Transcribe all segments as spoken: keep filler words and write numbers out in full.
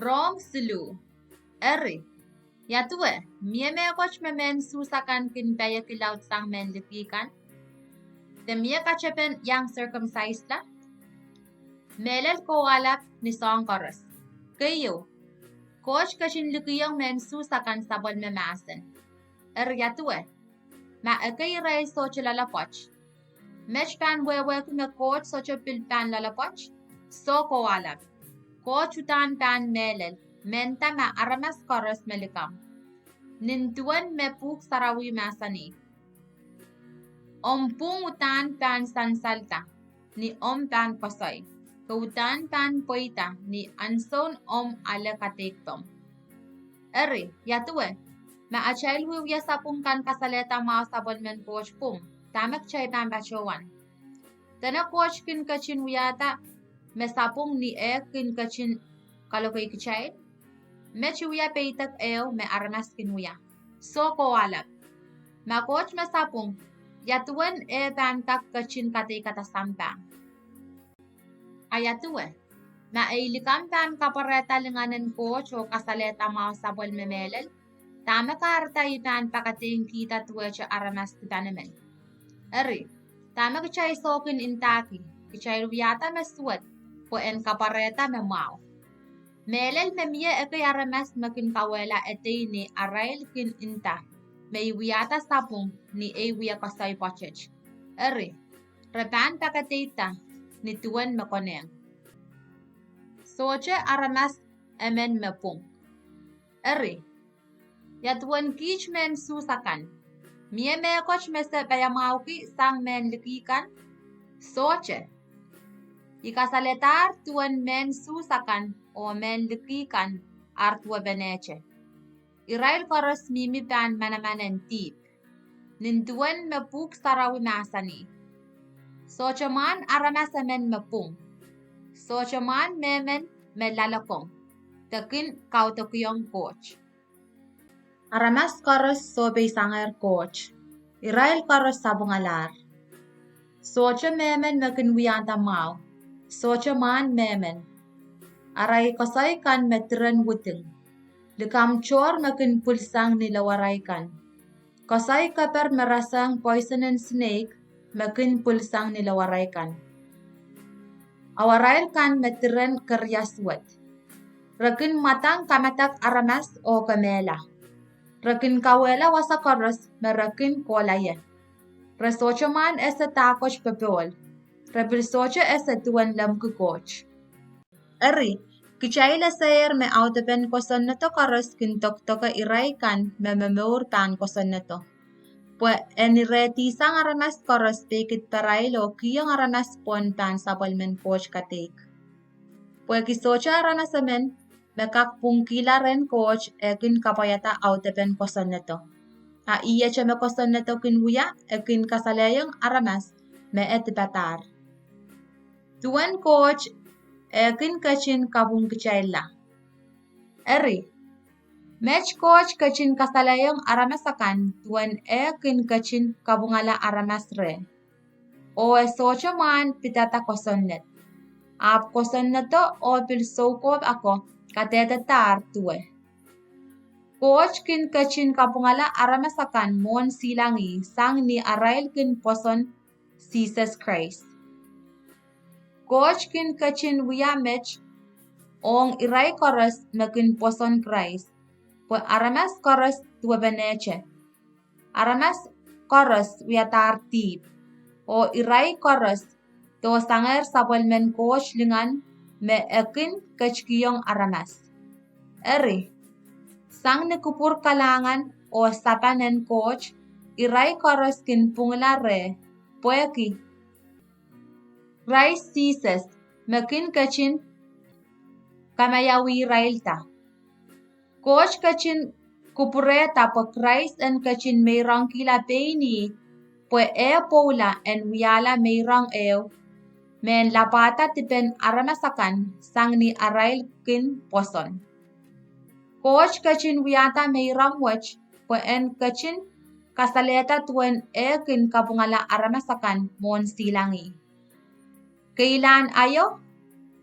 Rom siluh. Eri, ia duwe, mie mehkot me mehn Suhs akan kin paieki laudsang mehn liki kan? De mie katepen iang sirkumsaisla? Mehlel kowahlap ni soahng koaros. Keieu, Koht ketin likiong mehn Suhs akan sapwellime mahsen. Eri ia duwe, ma ekei irail sohte loalopwoat, met pahn wehwehki me Koht sohte pil pahn loalopwoat? Soh kowahlap. Koht uhdahn pahn mehlel, mehnda ma aramas koaros me likamw. Nin duwen me Pwuhk Sarawi mahsanih: Omw pwung uhdahn pahn sansalda ni omw pahn koasoi, ke uhdahn pahn pweida ni ansoun omw ale kadeikpomw. Eri, ia duwe, ma atail wiewia sapwung kan kasalehda mwahu sapwellimen Koht pwung, dahme kitail pahn patohwan? Dene Koht kin ketin wiahda me sapwung ni eh kin ketin kalokei kitail? Met wia peidek ehu me aramas kin wia. Soh kowahlap. Ma Koht me sapwung, ia duwen eh pahn kak ketin kadeikada sampah? A ia duwe, ma ei likamw pahn kapwarehda lingan en Koht oh kasalehda mwahu sapwellime mehlel, dahme kahrehda I pahn pakadeikihda duwehte aramas dipan emen? Eri, dahme kitail soh kin ndahki? Kitail wiahda me suwed pwe en kapwarehda me mwahu. Mehlel me mie ekei aramas me kin kawehla edei ni arail kin nda me I wiahda sapwung ni ei wia koasoi pwoatet. Eri, re pahn pakadeikada ni duwen me konehng. Sohte aramas emen me pwung. Eri, ia duwen kiht mehn Suhs akan, mie mehkot me se paiamwahuki sang mehn liki kan? Sohte. I kasaledahr duwen mehn Suhs akan oh mehn liki kan ar duwepenehte. Irail koaros mihmi pahn manaman en dihp. Nin duwen me Pwuhk Sarawi mahsanih: Sohte mwahn aramas emen me pwung. Sohte mwahn mehmen me loalokong, de kin kaudokiong Koht. Aramas koaros sohpeisangehr Koht. Irail koaros sapwungalahr. Sohte mehmen me kin wiahda mwahu. Sohte mwahn mehmen. Arail koasoi kan me diren widing. Likamw tohr me kin pwilsang ni lewarail kan. Koasoi keper me rasehng poisonen snake me kin pwilsang ni lewarail kan. Awarail kan me diren keriasuwed. Re kin mwadang kamadek aramas oh kemehla. Re kin kawehla wasa koaros me re kin kohla ie. Re sohte mwahn ese dahkot popohl. Re pil sohte ese duwen lemki Koht. Eri, kitail esehier me audepen kosonnedo koaros kin dokdoke irail kan me momour pahn kosonnedo, pwe en irehdihsang aramas koaros peikid parail oh kihong aramas pwon pahn sapwellimen Koht kadeik. Pwehki sohte aramas emen me kak pwungkihla rehn Koht eh kin kapwaiada audepen kosonnedo. A ihte me kosonnedo kin wia, e kin kasalehiong aramas me e dipadahr. Duwen Koht eh kin ketin kapwungkitailla. Eri, met Koht ketin kasalehiong aramas akan duwen eh kin ketin kapwungala aramas reh. Oh e sohte mwahn pidada kosonned. Ahpw kosonnedo oh pil soukohp ako kadehdedahr duwe. Koht kin ketin kapwungala aramas akan mwohn silangih sang ni arail kin pwoson Sises Krais. Koht kin ketin wia met ong irail koaros me kin pwoson Krais, pwe aramas koaros duwepenehte. Aramas koaros wiadahr dihp, oh irail koaros dohsangehr sapwellimen Koht lingan me e kin ketikihong aramas. Eri, sang ni kupwur kalahngan oh sapan en Koht, irail koaros kin pwungla reh, pwehki Krais Sises me kin ketin kamaiauihirailda. Koht ketin kupwurehda pwe Krais en ketin meirongkihla pein ih, pwe e pwoula en wiahla meirong ehu me en lapwada dipen aramas akan sang ni arail kin pwoson. Koht ketin wiahda meirong wet pwe en ketin kasalehda duwen eh kin kapwungala aramas akan mwohn silangih. Keilahn aio,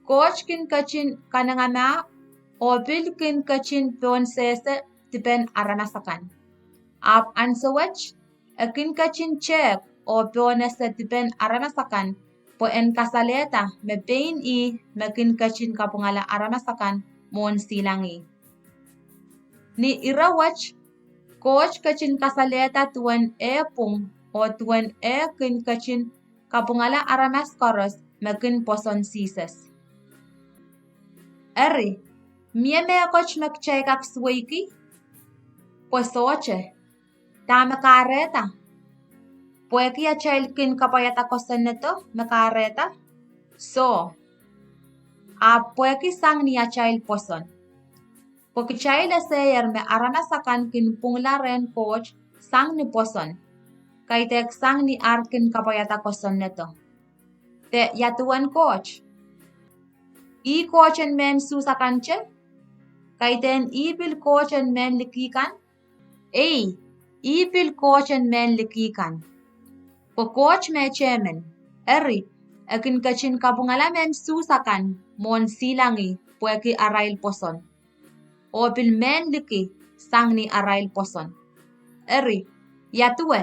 Koht kin ketin kanengamah oh pil kin ketin pohnsehse dipen aramas akan. Ahpw ahnsou wet, e kin ketin tehk oh pohnese dipen aramas akan, pwe en kasalehda me pein ih me kin ketin kapwungala aramas akan mwohn silangih. Ni ire wet, Koht ketin kasalehda duwen eh pwung oh duwen eh kin ketin kapwungala aramas koaros me kin pwoson Sises. Eri, mie mehkot me kitail kak suweiki? Pwe sohte. Dahme kahrehda? Pwehki atail kin kapwaiada kosonnedo me kahrehda? Soh. Ahpw pwehki sang ni atail pwoson. Pwe kitail eseier me aramas akan kin pwungla rehn Koht sang ni pwoson, kaidehk sang ni ar kin kapwaiada kosonnedo. De ia duwen Koht? Ih Koht en mehn Suhs akan te? Kaidehn ih pil Koht en mehn liki kan? Ei, ih pil Koht en mehn liki kan. Pwe Koht me tehmen, eri, e kin ketin kapwungala mehn Suhs akan mwohn silangih pwehki arail pwoson, oh pil mehn liki sang ni arail pwoson. Eri, ia duwe?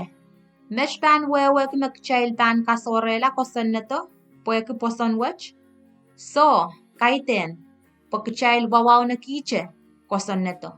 Met pahn wehwehki me kitail pahn kasohrehla kosonnedo pwehki pwoson wet? Soh, kaidehn, pwe kitail wawaunekihte kosonnedo.